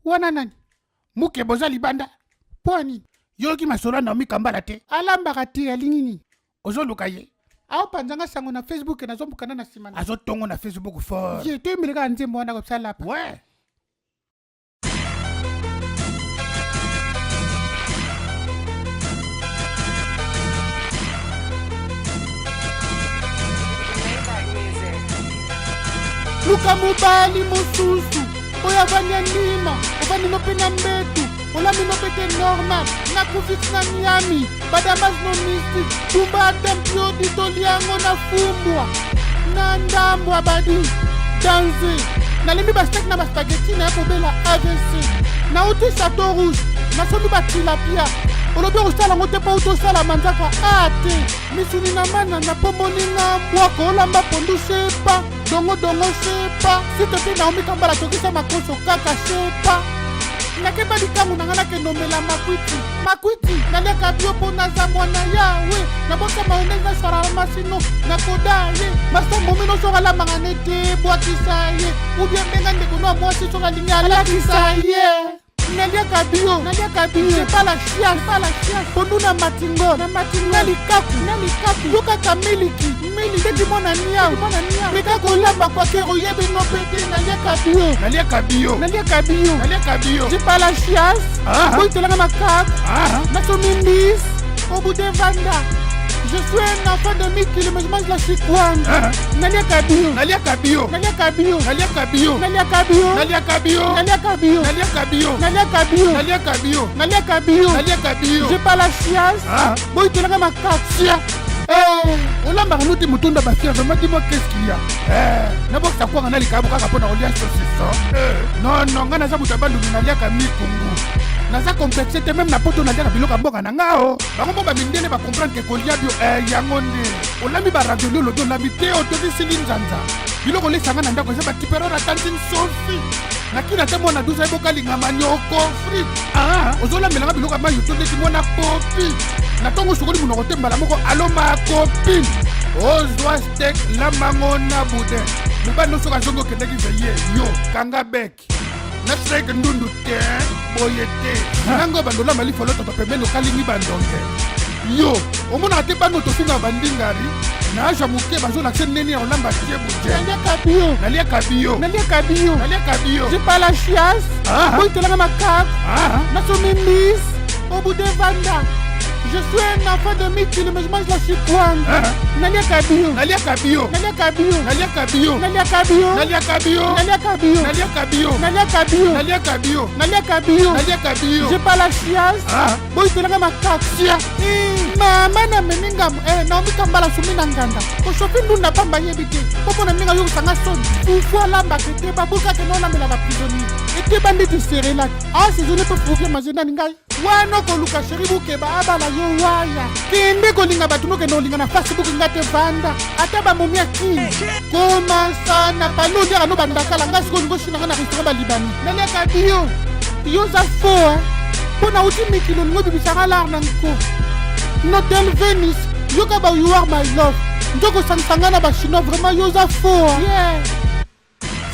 Wana nani? Muke boza libanda. Mpo nini? Yoki masolo ya Naomi Kambala te. Alambaka te, alingi nini? Ozoluka ye. Aopanza nga sango na Facebook, nazombukana na nsima na. Azotongo na Facebook fort. Ye toyembeli kaka nzembo wana kosala lapa. Ouais. Luka mobali mosusu oyo avandi ya ndima, ovandi no mpe na mbetu, olami no mpe te normal. Nakufisi na Miami, badamas no mystique, tumba ata mpiodi toliango na fumbwa na ndambo abadi danze. Nalembi bastek na baspageti na ya kobela AVC. Nauti Chateau Rouge, nasombi batilapia. Olobi okosala yango te mpo outi osala manzaka a te. Misuni na mana na po moninga mbwa kolamba pondu sepa dongo dongo sepa site te. Naomi Kambala tokisa makoso kaka sepa. Nakeba likangu na nga, nakende omela makwiti makwiti, naliaka bio mpo naza mwana yawe. Nabosa mayonnaise na shawarma, sino nakoda ye masa momino. Soki alambaka nete, bwakisa ye ubie mbenga ndeko no ya mwasi. Soki alingi, alakisa ye. Naliaka bio, naliaka bio, c'est pas la chiasse, pas la chiasse. Pondu na matingo, na matingo, na likaku, na likaku. Yokaka miliki miliki ndeti mwana niau, mwana niau. Meka kolamba kwake oyebi no pe te. Naliaka bio, naliaka bio, naliaka bio, naliaka bio, c'est pas la chiasse. Boyitelanga makaku, nasomi mbisi obude vanda. Je suis un enfant de mikili, mais je mange la chikwangue. Naliaka bio, naliaka bio, naliaka bio, naliaka bio, naliaka bio, naliaka bio, naliaka bio, naliaka bio, naliaka bio, naliaka bio, naliaka bio, naliaka bio, j'ai pas la chiasse. Boyitelanga makaku. Sia olambaka nuti mutunda bafia. Vraiment, dis-moi, qu'est-ce qu'il y a? Nabokisa kwanga na likabo kaka mpo na kolia saucisson? Non, non, ngai naza moto ya Bandundu, naliaka mikungu, naza complexe te. Même na poto naliaka biloko ya mboka na nga. O bango mo bamindele bacomprendre ke kolia bio yango nde olambi baravioli. Olobi olambi te, otokisili nzanza. Biloko olesanga na ndako eza batipero na tantine Sofi nakina te. Mwana 12 ayebokalinga manioko frit. Ozolambelanga biloko ya mai oto ndeti mwana popi na ntongo. Osukoli monoko te mbala moko aloma copine. Ozwa steak, lambango na boudin. Mobali no soki azongi, okendaki veye yo kanga bek na strike ndundu te boye te. Nango bandolamba lifolo toto pembeni, okalingi bandonge. Yo omonaka te bano tofingaka bandingari na age ya moke, bazolakisa ndeni ya kolamba tie buje. Naliaka bio, naliaka bio, naliaka bio, naliaka bio, j'ai pas la chiasse. Boyitelanga makaku, nasomi mbisi obude vanda. Je suis un enfant de mikili, mais je mange la chikwangue. Naliaka bio, naliaka bio, naliaka bio, naliaka bio, naliaka bio, naliaka bio, naliaka bio, naliaka bio, naliaka bio, naliaka bio, naliaka bio, naliaka bio, j'ai pas la chiasse. Boyitelanga makaku. Sia mama na memi ngambo Naomi Kambala sumi na nganda koshofi ndunda pamba yebi te mpo na ndenge ayokisanga soni. Fufu alambaka te, babukake na olambela baprisonnier eteba ndeti Cerelac asaisonne mpe fufu ya mazenani. Ngai wana koluka chéri bukeba abala yo waya. Kende kolinga bato, nokende kolinga na Facebook. Nga te vanda ata bamomi ya kini komasa na palo oliaka no bandakala. Ngai sikoyo olingo osinanga na restaurant balibani. Naliaka bio. Yo oza faux mpo nauti mikili, olingo obimisaka lar na nko notel Venice. Yoka ba "You are my love", nzoko osangisa ngai na bachinois. Vraiment, yo oza faux, yeah.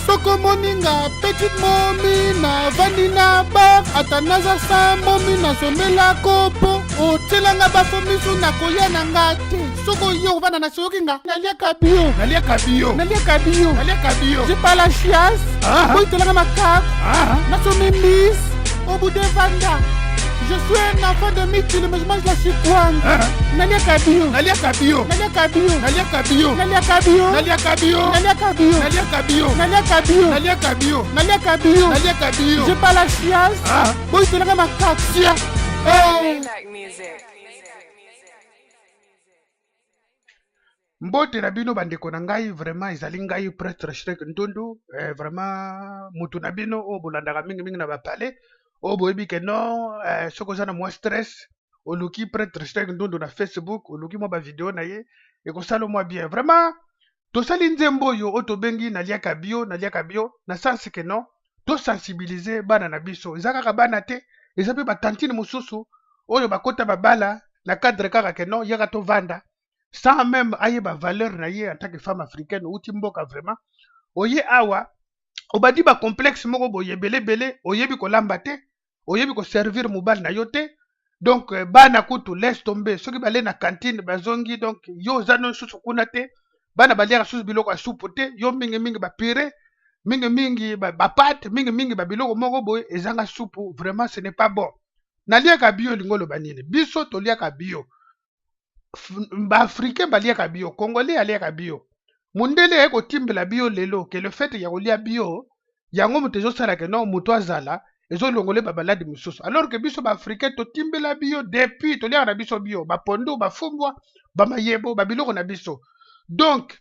Soko moninga petite momi navandi na bar, ata naza sa momi, nazomela kopo, otielanga bafo misu, nakoya na nga te. Soko yo ovanda na soyoki nga. Naliaka bio, naliaka bio, naliaka bio, naliaka bio, j'ai pas la chiasse. Boyitelanga makaku, nasomi mbisi obude vanda. Je suis un enfant de mikili, mais je mange la chikwangue. Naliaka bio, naliaka bio, naliaka bio, naliaka bio, naliaka bio, naliaka bio, naliaka bio, naliaka bio, naliaka bio, naliaka bio, naliaka bio, naliaka bio, j'ai pas la chiasse. Boyitelanga makaku. Sia. Maybach music. Mbote na bino bandeko na ngai. Vraiment, ezali ngai prêtre Shrek Ndundu, vraiment mutu na bino oyo bolandaka mingimingi na bapale oyo boyebi ke non, soki oza na mwa stress, oluki prêtre Shrek Ndundu na Facebook, oluki mwa bavideo na ye, ekosala mwa bien. Vraiment, tosali nzembo oyo oyo tobengi "Naliaka bio, naliaka bio", na sens ke non, tosensibilize bana na biso. Eza kaka bana te, eza mpe batantine mosusu oyo bakota babala na cadre kaka ke non, yaka tovanda, sans même ayeba valeur na ye en tant que femme africaine. Outi mboka, vraiment oye awa. Obandi ba complexe moko boye ebele ebele, oyebi kolamba te, oyebi koservir mobali na yo te. Donc bana kutu laisse tomber, soki bale na cantine bazongi, donc yo oza no susu kuna te. Bana baliaka susu biloko ya supu te, yo mingimingi bapurée, mingimingi bapâtes, mingimingi babiloko moko boye ezanga supu. Vraiment, ce n'est pas bon. Naliaka bio elingi oloba nini? Biso toliaka bio, Baafricain baliaka bio, Congolais aliaka bio. Mondele aye kotimbela bio lelo ke le fait ya kolia bio yango moto ezosalaka no moto azala ezolongola bamaladi mosusu, alors que biso Baafricain totimbela bio depuis, toliaka na biso bio, bapondu, bafumbwa, bamayebo, babiloko na biso. Donc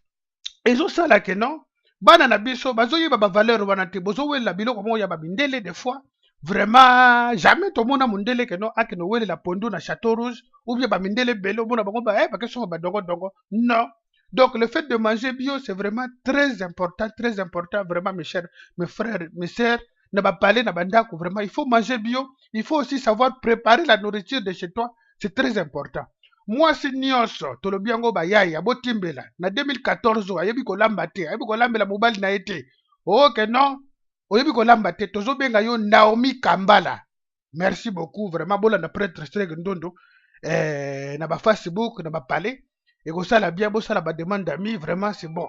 ezosala ke non, bana na biso bazoyeba bavaleur wana te. Bozowelela biloko moko ya bamindele. Des fois vraiment, jamais tomona mondele ke non, akende owelela pondu na Château Rouge ou bien bamindele ebele omona bango bakesonga badongodongo. Non. Donc le fait de manger bio, c'est vraiment très important, très important vraiment, mes chers, mes frères, mes sœurs, na bapale, na bandako. Vraiment, il faut manger bio, il faut aussi savoir préparer la nourriture de chez toi, c'est très important. Mwasi nyonso, tolobi yango, bayaya botimbela na 2014 oyo ayebi kolamba te, ayebi kolambela mobali na ye te, oke non, oyebi kolamba te, tozobenga yo Naomi Kambala. Merci beaucoup vraiment. Bolanda prêtre Streg Ndondo na bafacebook, na bapale, ekosala bien. Bosala bademande d'amis, vraiment c'est bon.